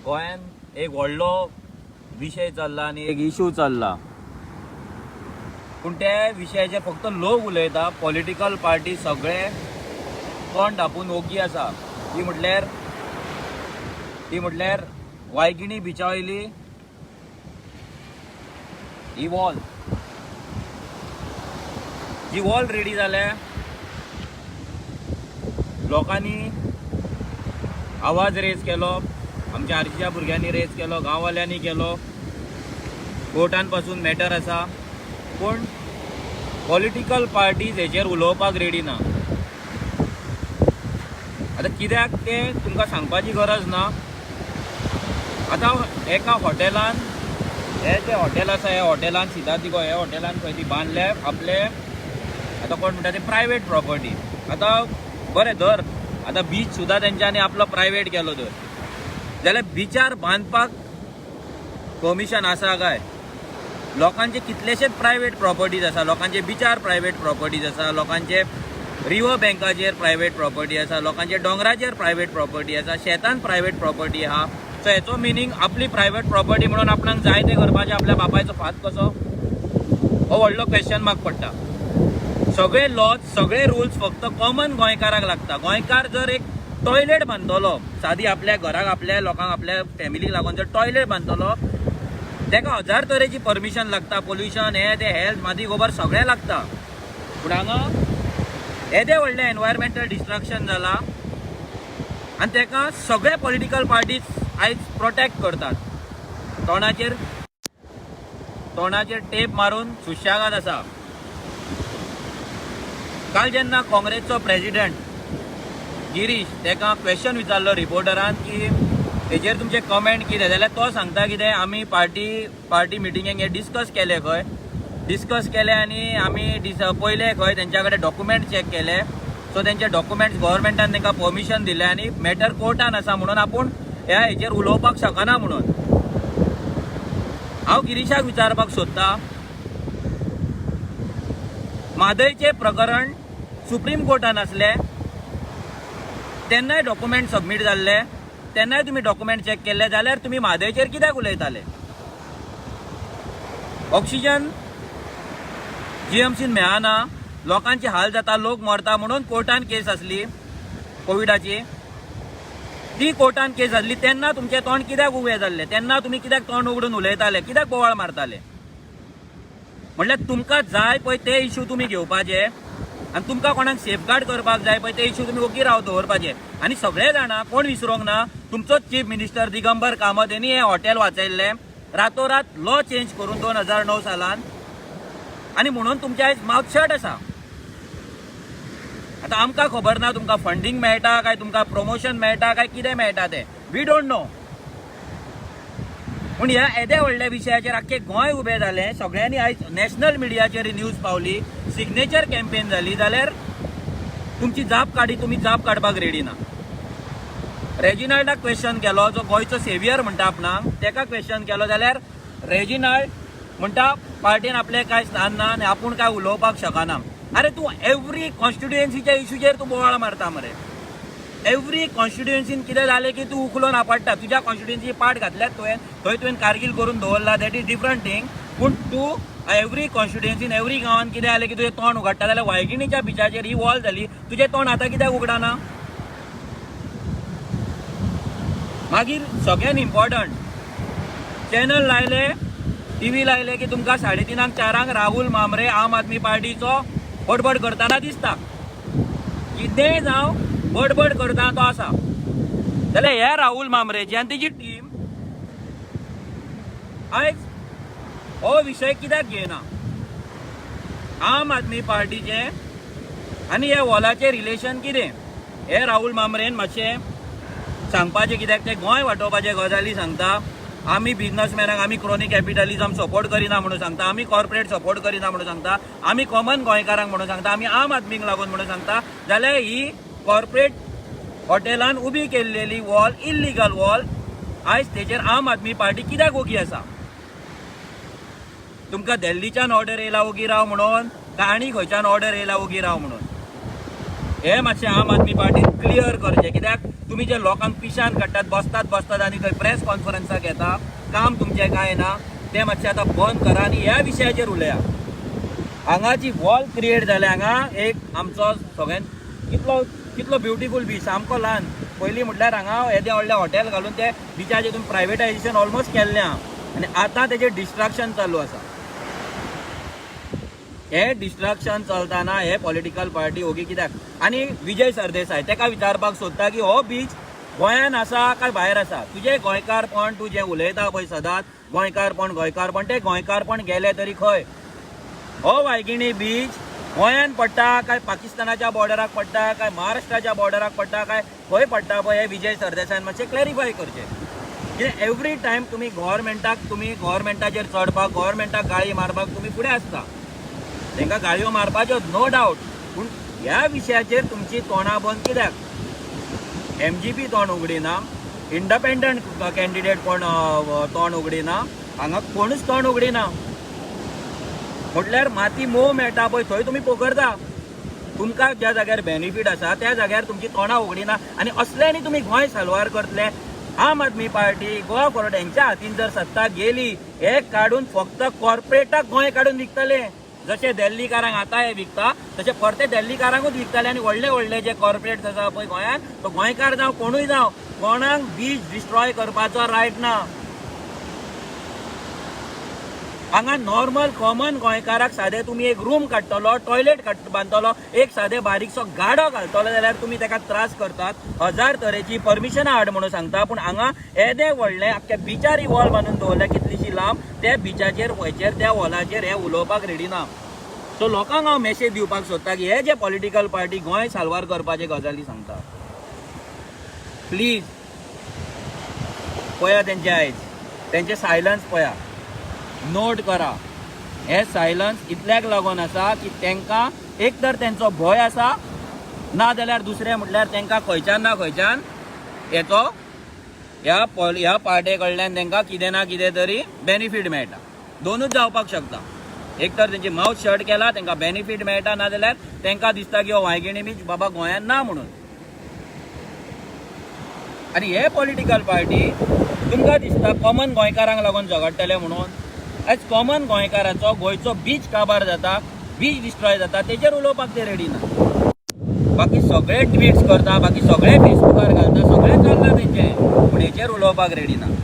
गोंयांत एक व्हडलो विशय चल्ला आनी एक इशू चल्ला, पूण त्या विशयाचेर फक्त लोक उलयता. पॉलिटिकल पार्टी सगळे तोंड धापून ओगी आसा. ती म्हटल्यार वायगिणी बिचा वयली ही वॉल. जी वॉल रेडी जाल्या, लोकांनी आवाज रेज केलो, आमच्या आरजीच्या भुरग्यांनी रेज केलो, गांववाल्यांनी केलो, कोर्टान पासून मॅटर आसा, पूण पॉलिटिकल पार्टीज हेचेर उलोवपाक रेडी ना. आतां कित्याक तें तुमकां सांगपाची गरज ना. आतां एका हॉटेलान, हे जे हॉटेल आसा, ह्या हॉटेलान, सिदातिगो ह्या हॉटेलान खंय ती बांदले आपले. आतां कोण म्हणटा ते प्रायवेट प्रॉपर्टी. आतां बरें धर, आतां बीच सुद्दां तेंच्यांनी आपलो प्रायवेट केलो धर, जाल्यार बिचार बांदपाक परमिशन आसा काय? लोकांचे कितलेशेच प्रायवेट प्रॉपर्टीज आसा. लोकांचे बिचार प्रायवेट प्रॉपर्टीज आसा, लोकांचे रिवर बँकाचेर प्रायवेट प्रॉपर्टी आसा, लोकांचे दोंगराचेर प्रायवेट प्रॉपर्टी आसा, शेतान प्रायवेट प्रॉपर्टी आहा. सो हेचो मिनींग आपली प्रायवेट प्रॉपर्टी म्हणून आपणाक जाय तें करपाचें, आपल्या बापायचो फात कसो? हो व्हडलो क्वेश्चन मार्क पडटा. सगळे लॉज, सगळे रुल्स फक्त कॉमन गोंयकाराक लागता. गोंयकार जर एक टॉयलेट बांदतलो सादी आपल्या घराक, आपल्या लोकांक, आपल्या फॅमिलीक लागून जर टॉयलेट बांदतलो, ताका हजार तरेची परमिशन लागता. पोल्युशन, हे ते, हेल्थ, माती, गोबर सगळें लागता. पूण हांगा येदें व्हडलें एनवायरमेंटल डिस्ट्रक्शन जाला आनी ताका सगळे पॉलिटिकल पार्टीज आयज प्रोटेक्ट करतात. तोंडाचेर तोंडाचेर टेप मारून सुशेगाद आसा. काल जेन्ना काँग्रेसचो प्रेजिडेंट गिरीश, ताका क्वेश्चन विचारलो रिपोर्टरान की हेजेर तुमचे कमेंट कितें, जाल्यार तो सांगता कितें, आमी पार्टी मिटिंगेक हे डिस्कस केले खंय, डिस्कस केले आनी आमी पयले खंय तेंच्या कडेन डॉक्युमेंट चॅक केले. सो तेंचे डॉक्युमेंट्स गव्हर्मेंटान तांकां परमिशन दिलें आनी मॅटर कोर्टान आसा म्हणून आपूण ह्या हेचेर उलोवपाक शकना म्हणून. हांव गिरीशाक विचारपाक सोदता, म्हादयचें प्रकरण सुप्रीम कोर्टान आसलें तेन्नाय डॉक्युमेंट सबमीट जाल्ले, तेन्नाय तुमी डॉक्युमेंट चॅक केल्ले, जाल्यार तुमी म्हादयचेर कित्याक उलयताले? ऑक्सिजन जीएमसीन मेळना, लोकांचे हाल जाता, लोक मरता म्हणून कोर्टान केस आसली कोविडाची. ती कोर्टान केस आसली तेन्ना तुमचें तोंड कित्याक उगें जाल्लें? तेन्ना तुमी कित्याक तोंड उगडून उलयताले? कित्याक बोवाळ मारताले? म्हणल्यार तुमकां जाय पळय ते इशू तुमी घेवपाचे आनी तुमकां कोणाक सेफगार्ड करपाक जाय पळय ते इशू तुमी ओगी राव दवरपाचे. आनी सगळे जाणा, कोण विसरोंक ना, तुमचोच चीफ मिनिस्टर दिगंबर कामत हेणी हें हॉटेल वाचयल्लें रातोरात लॉ चेंज करून 2009 सालान. आनी म्हणून तुमचें आयज मावथ शट आसा. आतां आमकां खबर ना तुमकां फंडींग मेळटा काय तुमकां प्रमोशन मेळटा काय कितें मेळटा तें, we don't know. पूण ह्या येद्या व्हडल्या विशयाचेर आख्खें गोंय उबें जालें. सगळ्यांनी आयज नॅशनल मिडियाचेर न्यूज पावली, सिग्नेचर कॅम्पेन जाली, जाल्यार तुमची जाप काडी, तुमी जाप काडपाक रेडी ना. रेजिनाल्डाक क्वेश्चन केलो, जो गोंयचो सेवियर म्हणटा आपणाक, तेका क्वेश्चन केलो जाल्यार रेजिनाल्ड म्हणटा पार्टीन आपलें कांय स्थान ना आनी आपूण काय उलोवपाक शकना. अरे, तूं एवरी कॉन्स्टिट्युएन्सीच्या इशूचेर तूं बोवाळ मारता मरे. एवरी कॉन्स्टिट्युएन्सीन कितें जालें की तूं उखलोन आपडटा. तुज्या कॉन्स्टिट्युएन्सी पाट घातल्यात तुवें, थंय तुवें कारगील करून दवरला, that is different thing. पूण तूं एवरी कॉन्स्टिट्युएन्सीन, एवरी गांवान कितें जालें की तुजें तोंड उगडटा, जाल्यार वायगिणीच्या बिचाचेर ही वॉल जाली, तुजें तोंड आतां कित्याक उगडना? मागीर सगळ्यान इम्पॉर्टंट, चॅनल लायले, टीव्ही लायले की तुमकां 3:30, 4 राहुल मामरे आम आदमी पार्टीचो बडबड करतना दिसता. कितेंय जावं, बडबड करता तो आसा. जाल्यार ह्या राहुल मामरेची आनी तेजी टीम आयज हो विशय कित्याक घेयना? आम आदमी पार्टीचे आनी ह्या वॉलाचें रिलेशन कितें हे राहुल मामरेन मातशें सांगपाचें. कित्याक ते गोंय वाटोवपाचे गजाली सांगता. आमी बिजनसमॅनाक, आमी क्रोनी कॅपिटलिझम सपोर्ट करिना म्हणून सांगता, आमी कॉर्पोरेट सपोर्ट करिना म्हणून सांगता, आमी कॉमन गोंयकारांक म्हणून सांगता, आमी आम आदमीक लागून म्हणून सांगता. जाल्यार ही कॉर्पोरेट हॉटेलान उबी केल्लेली वॉल, इल्लिगल वॉल, आयज तेचेर आम आदमी पार्टी कित्याक ओगी आसा? तुमकां दिल्लीच्यान ऑर्डर येयला ओगी राव म्हणून, काय आनी खंयच्यान ऑर्डर येयला ओगी राव म्हणून? हे मातशें आम आदमी पार्टीन क्लियर करचें. कित्याक तुमी जे लोकांक पिशान काडटात, बसतात बसतात आनी थंय प्रेस कॉन्फरन्साक येता, काम तुमचें कांय ना, तें मातशें आतां बंद करा आनी ह्या विशयाचेर उलया. हांगा जी वॉल क्रिएट जाल्या, हांगा एक आमचो सगळ्यान कितलो कितलो ब्युटिफूल बीच, सामको ल्हान. पयलीं म्हटल्यार हांगा येदें व्हडलें हॉटेल घालून ते बिचाचें तुमी प्रायवेटायजेशन ऑलमोस्ट केल्लें आहा आनी आतां तेजें डिस्ट्रक्शन चालू आसा. हे डिस्ट्रक्शन चलतना हे पॉलिटिकल पार्टी ओगी कित्याक? आनी विजय सरदेसाय तेका विचारपाक सोदता की हो बीच गोंयान आसा काय भायर आसा? तुजें गोंयकारपण, तूं जें उलयता पळय सदांच गोंयकारपण गोंयकारपण, तें गोंयकारपण गेलें तरी खंय? हो वायगिणी बीच गोंयान पडटा काय पाकिस्तानाच्या बॉर्डराक पडटा काय महाराष्ट्राच्या बॉर्डराक पडटा काय खंय पडटा पळय, हे विजय सरदेसायान मातशें क्लॅरिफाय करचें. कित्याक एवरी टायम तुमी गव्हर्मेंटाक, तुमी गव्हर्मेंटाचेर चडपाक, गव्हर्मेंटाक गाळी मारपाक तुमी फुडें आसता. तांकां गाळयो मारपाच्यो, नो डावट, पूण ह्या विशयाचेर तुमची तोंडां बंद कित्याक? एमजीपी तोंड उगडिना, इंडपेंडंट कॅन्डिडेट कोण तोंड उगडिना, हांगा कोणूच तोंड उगडिना. म्हटल्यार माती मोव मेळटा पळय थंय तुमी पोखरता. तुमकां ज्या जाग्यार बेनिफीट आसा त्या जाग्यार तुमची तोंडां उगडिना आनी असल्यांनी तुमी गोंय साल्वार करतले? आम आदमी पार्टी, गोवा फॉरवर्ड हेंच्या हातीन जर सत्ता गेली, हे काडून फक्त कॉर्पोरेटाक गोंय काडून विकतले. जशे दिल्लीकारांक आतां हे विकता, तशे परते दिल्लीकारांकूच विकतले. आनी व्हडले व्हडले जे कॉर्पोरेट्स आसा पळय गोंयांत, तो गोंयकार जावं कोणूय जावं, कोणाक बीच डिस्ट्रॉय करपाचो रायट ना. हांगा नॉर्मल कॉमन गोंयकाराक सादें तुमी एक रूम काडटलो, टॉयलेट बांदतलो, एक सादें बारीकसो गाडो घालतलो जाल्यार तुमी ताका त्रास करतात, हजार तरेची परमिशनां हाड म्हणून सांगता. पूण हांगा येदें व्हडलें आख्ख्या बिचार ही वॉल बांदून दवरल्या कितलीशी लांब, त्या बिचाचेर वयचेर त्या वॉलाचेर हे उलोवपाक रेडी ना. सो लोकांक हांव मेसेज दिवपाक सोदता की हे जे पॉलिटिकल पार्टी गोंय साल्वार करपाचे गजाली सांगता, प्लीज पळया तेंचे आयज, तेंचे सायलन्स पळया, नोट करा. हे सायलन्स इतल्याक लागून आसा की तांकां एक तर तेंचो भंय आसा, ना जाल्यार दुसरें म्हटल्यार तांकां खंयच्यान ना खंयच्यान हेचो ह्या पार्टे कडल्यान तांकां कितें ना कितें तरी बेनिफीट मेळटा. दोनूच जावपाक शकता. एक तर तेंची मावथ शट केला, तांकां बेनिफीट मेळटा, ना जाल्यार तांकां दिसता की हो वायगिणी बीच बाबा गोंयांत ना म्हणून. आनी हे पॉलिटिकल पार्टी तुमकां दिसता कॉमन गोंयकारांक लागून झगडटले म्हणून? आयज कॉमन गोंयकाराचो, गोंयचो बीच काबार जाता, बीच डिस्ट्रॉय जाता, तेजेर उलोवपाक ते रेडी ना. बाकी सगळे ट्विट्स करता, बाकी सगळे फेसबुकार घालता, सगळें चल्लां तेंचें, पूण हेचेर उलोवपाक रेडी ना.